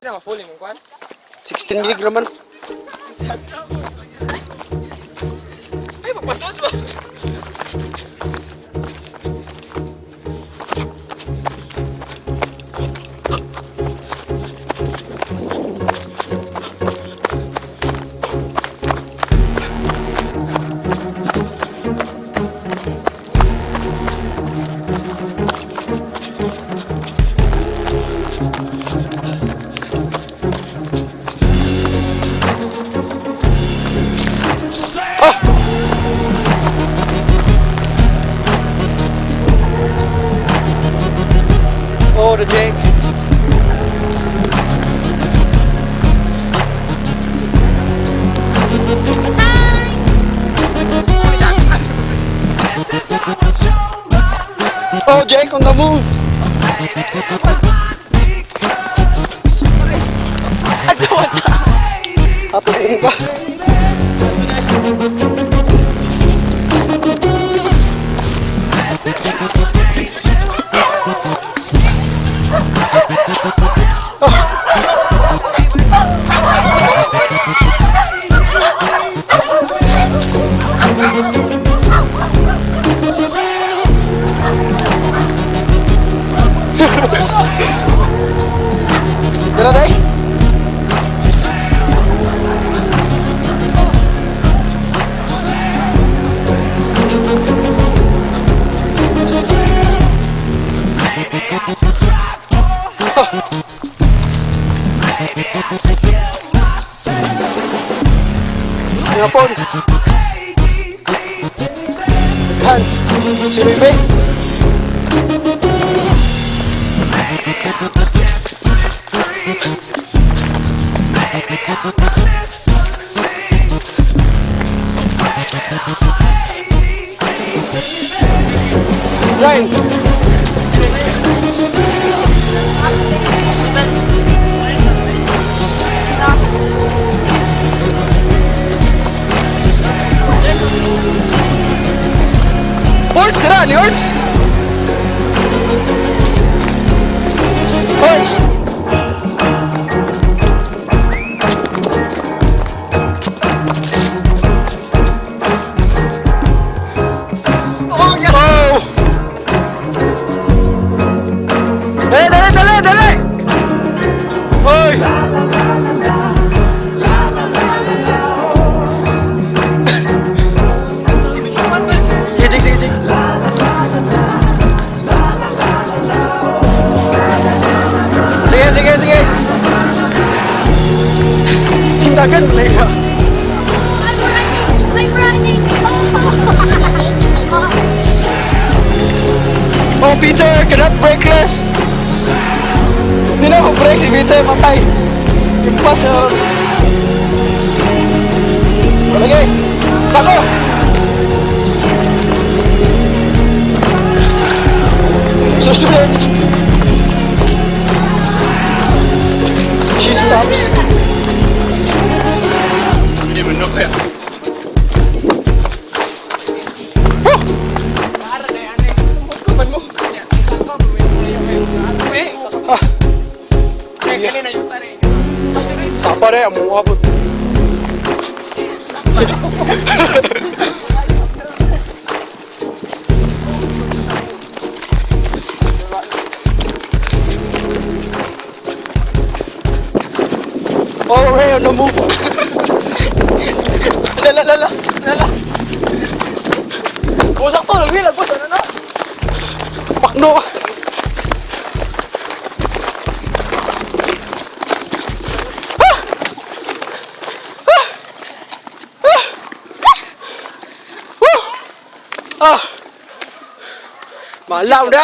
Na ma-full imong kwan? 16 gig naman. Ay, magpaswas ba? Oh, the Jake. Oh, Jake on the move. Ato ko ba? Tara, day. Ngapon. Han. Si Bebe. Ryan. Orts, tara, ni Orts! Orts! Oh, yes! Oh! Dali, dali, dali, dali! Hoy! Sige, Jig, sige, Jig. Sige, sige, sige. Hindagan, Leia. I'm running! I'm running! Oh! Oh, Peter, cannot brakeless. Hindi na mag-brake si Peter, patay. Impas yun. Palagay. Tako! Susunod. She stops. Hindi mo no kaya. Woo! Kapan mo? Eh, Ah, kaya kanina yung tari. sapa rin, ang mukha po. Oh, Ray, on the move. Lala, lala, lala. Oh, sakto, nagwilag po, ano na? Pakno. Woo! Ah! Malaw na!